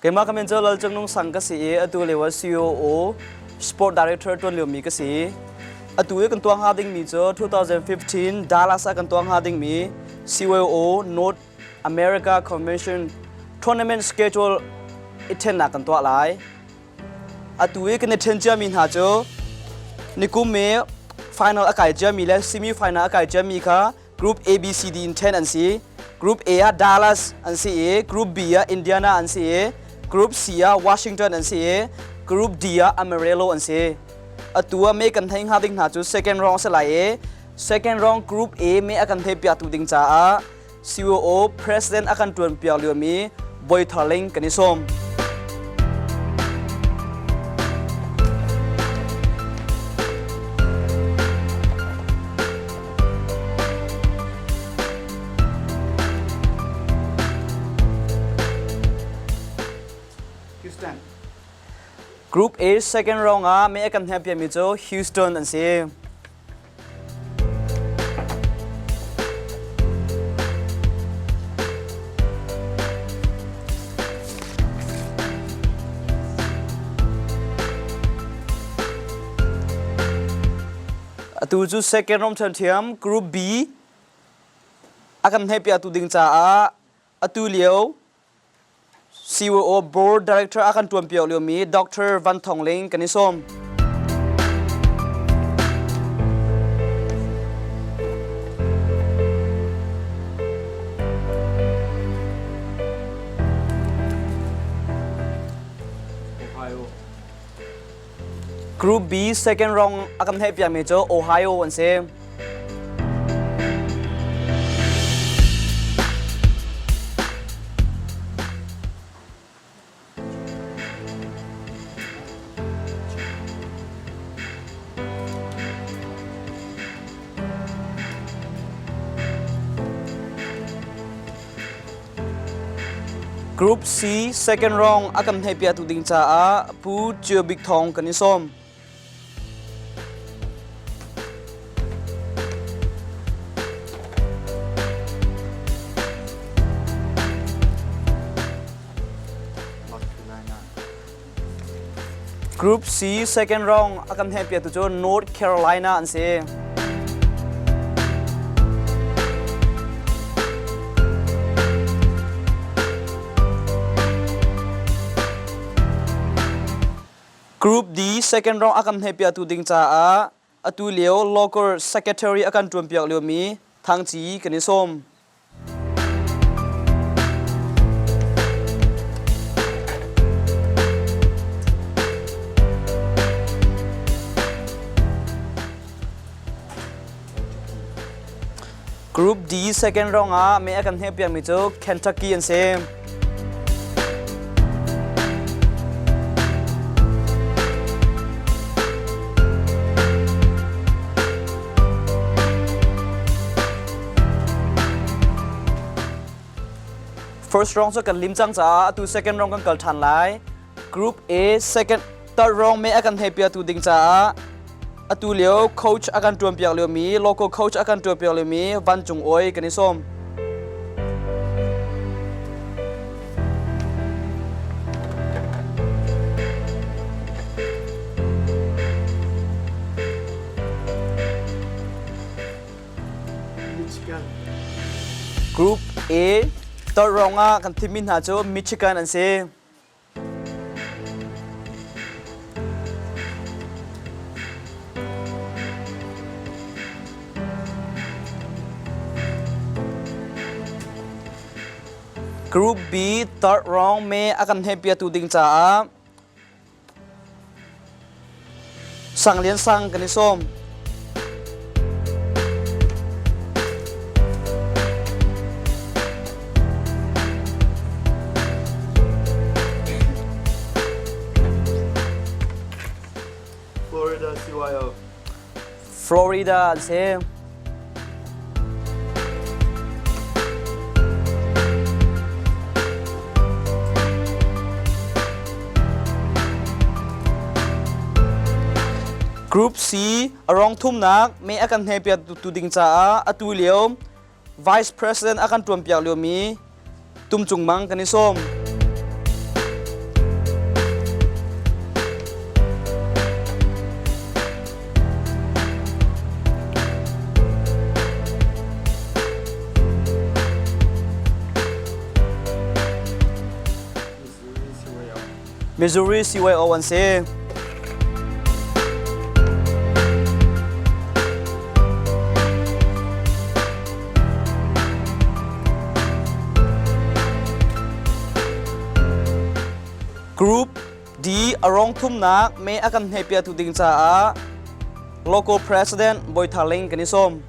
Keimah ka min cu Lal Cung Nung Sang ka si i atu lio ah COO Sport Director ṭuan liomi ka si. Atu i kan tuah hnga dingmi cu 2015 Dallas ah kan tuah hnga dingmi CYO North America Convention Tournament schedule i ṭhennak kan tuah lai. Atu i kan i ṭhen ciami hna cu nikum i final a kai ciami le semi final a kai ciami kha Group A, B, C, D in ṭhen an si. Group A ah Dallas an si i Group B ah Indiana an si i Group C ah Washington an si i Group D ah Amarillo an si. Atu ah me kan thei hnga ding hna cu second round a si lai i second round Group A me a kan thei piaktu ding caah COO President a kan ṭuan piak liomi Bawi Thar Ling kan i sawm. Houston. Group A second round ah me a kan hnempiami cu Houston an si. Atu cu second round ṭhiamṭhiam Group B a kan hmehpiaktu ding caah atu lio COO Board Director a kan ṭuanpiak liomi Dr. Van Thawng Ling kan i sawm. Ohio. Group B second round a kan hmehpiakmi cu Ohio an si. Group C second round a kan hmehpiaktu ding caah Pu Cio Bik Thawng kan i sawm. North Carolina. Group C second round a kan hmehpiaktu cu North Carolina an si. Group D second round a kan hmehpiaktu ding caah atu lio local secretary a kan ṭuanpiak liomi Thang Ci kan i sawm. Group D second round ah me a kan hmehpiakmi cu Kentucky an si. First round cu kan lim cang caah atu second round kan kal ṭhan lai. Group A second third round me a kan hmehpiaktu ding caah atu lio coach a kan ṭuanpiak liomi local coach a kan ṭuanpiak liomi Van Cung Awi kan i sawm. Michigan. Group A third round ah kan thimmi hna cu Michigan an si. Group B third round me a kan hmehpiatu ding caah Sang Lian Sang kan i sawm. Florida CYO. Florida an si. Group C a rong thumnak me a kan hnepiak tu ding caah atu lio Vice President a kan ṭuanpiak liomi Tum Cung Mang kan i sawm. Missouri CYO an si. Group D a rong thumnak me a kan hnepiatu ding caah local president Bawi Thar Ling kan i sawm.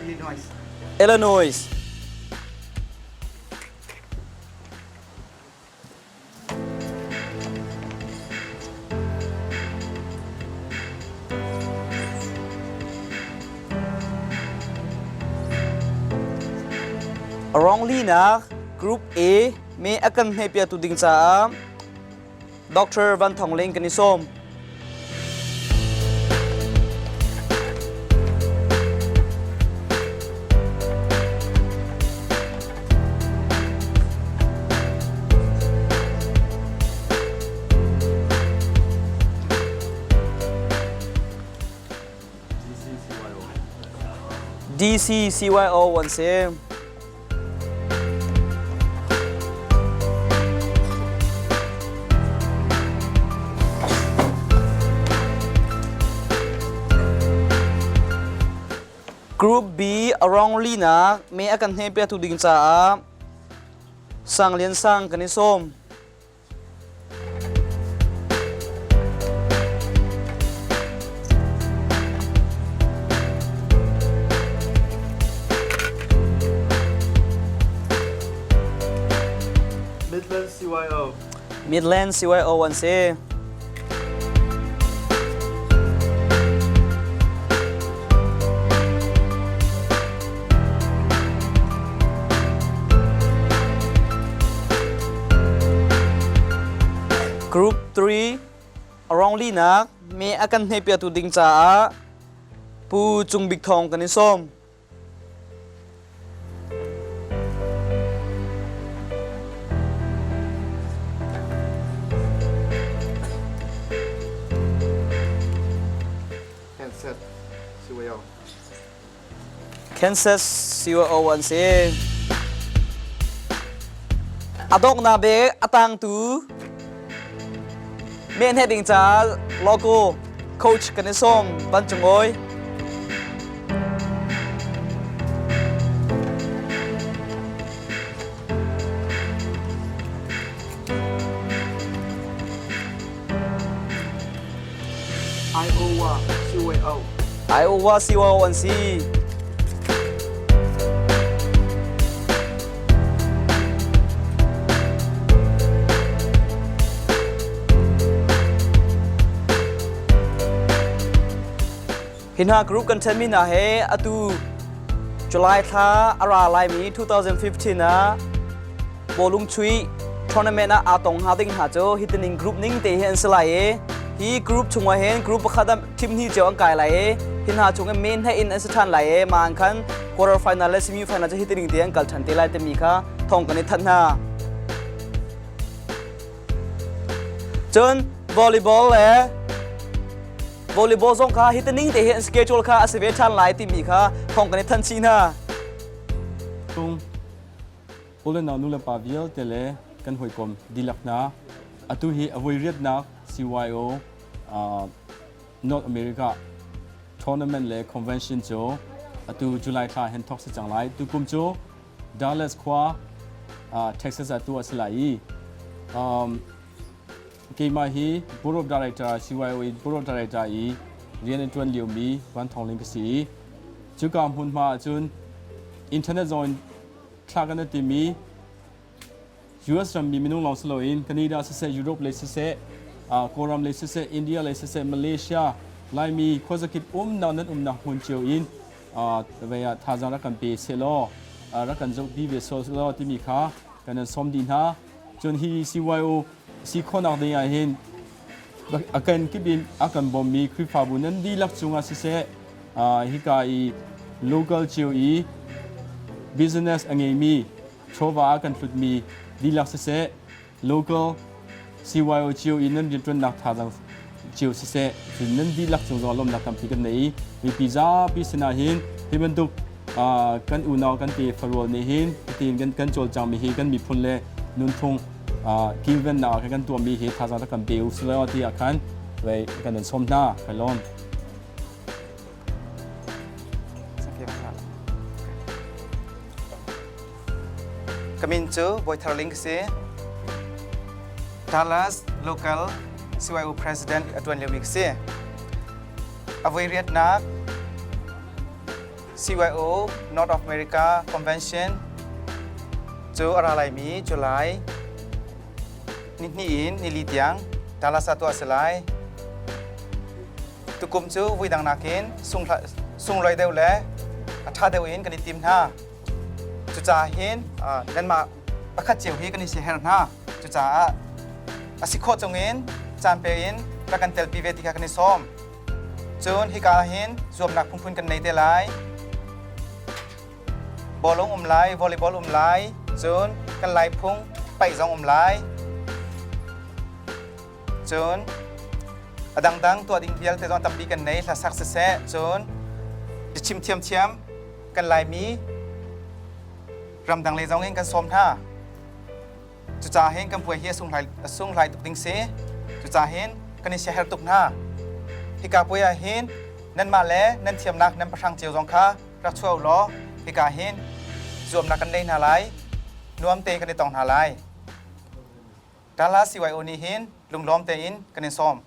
Illinois. Illinois. Rong linak Group A me a kan hmepiatu ding caah Dr. Van Thong Ling kan i sawm. DC CYO an si. Group B a rong linak me a kan hnepiatu ding caah Sang Lian Sang kan i sawm. Midland CYO. Midland CYO an si. Group 3 Arong linak me a kan hnepiatu ding caah Pu Cung Bik Thawng kan i sawm. Kansas CYO. Kansas CYO an si. A donghnak bik a tangtu men he ding ca logo coach kan i sawm Van Cung Awi. Iowa CYO. Iowa CYO an si. Hi hna group kan ṭhenmi hna he atu July thla a ra laimi 2015 ah bawlung chuih tournament ah aa tong hnga ding hna cu hitining group ning te hi an si lai i hi group chungah hin group pakhat ah team hnih cio an kai lai i hi hna chung in main he in an si ṭhan lai i mah an khan quarter final le semi final cu hitining te an kal ṭhan te lai timi kha thawng kan i thanh hna. Cun volleyball le volleyball zong kha hitining te hi an schedule kha a si ve ṭhan lai timi kha thawng kan i thanh chih hna. Tung U le nau nu le pa vialte le kan hawikom dihlak hna atu hi a voi riatnak CYO North America tournament le convention cu atu July thla hin thawk si cang lai. Tukum cu Dallas khua Texas ah tuah a si lai i keimah hi Board of Director CYO i Board of Director i rian a ṭuan liomi Van Thawng Ling ka si i cuka hmunhma ahcun internet zong in thla kan i timi US rammi minung lawng si loin Canada siseh, Europe lei siseh, Kawlram lei siseh, India lei siseh, Malaysia, Laimi khuazakip umnak nan umnak hmun cio in vei ah thazaang rak kan pe sehlaw rak kan zohpi ve law timi kha kan in sawm dih hna. Cun hi CYO si khawhnak ding ah hin a kan kip in a kan bawmmi Khrihfabu nan dihlak cungah siseh hika i local cio i business a ngeimi chawva a kan hlutmi dihlak siseh local CYO cio i nan rianṭuannak thazaang cio siseh, cun nan dihlak cung zongah lawmhnak tampi kan nei i mipi zapi sinah hin hi bantuk kan unau kan te farual nih hin tiin kan kan cawlcangmi hi kan miphun le nunphung kilvennak ah kan tuahmi hi thazaang rak kan pe u silo ti ah khan kan in sawm hna. Kai lawm. Ka min cu Bawi Thar Ling ka si. Dallas local CYO president a ṭuan liomi ka si. A voi riatnak CYO North of America Convention cu a ra laimi July nihnih in nili tiang Dallas ah tuah a si lai. Tukum cu vuidang nakin sunglawi deuh le a ṭha deuh in kan i tim hna. Cucaah hin nanmah pakhat cio hi kan i siaherh hna. Cucaah a si khawh chungin caan pe in rak kan telpi ve ti kha kan i sawm. Cun hika ah hin zuamnak phunphun kan nei te lai. Bawlung um lai, volleyball um lai, cun kan lai phung paih zong um lai. Cun a dangdang tuah ding vialte zong tampi kan nei, hlasak siseh, cun biachim thiamthiam kan Laimi ramdang lei zong in kan sawm hna. Cucaah hin kan puai hi a sunghlai tuk ding si. Cucaah hin kan i siaherh tuk hna. Hika puai ah hin nanmah le nan thiamnak nan pahrang cio zong kha rak chuah u law hika hin zuamnak kan nei hna lai. Nuam tein kan i tong hna lai. Dallas CYO nih hin lunglawm tein kan in sawm.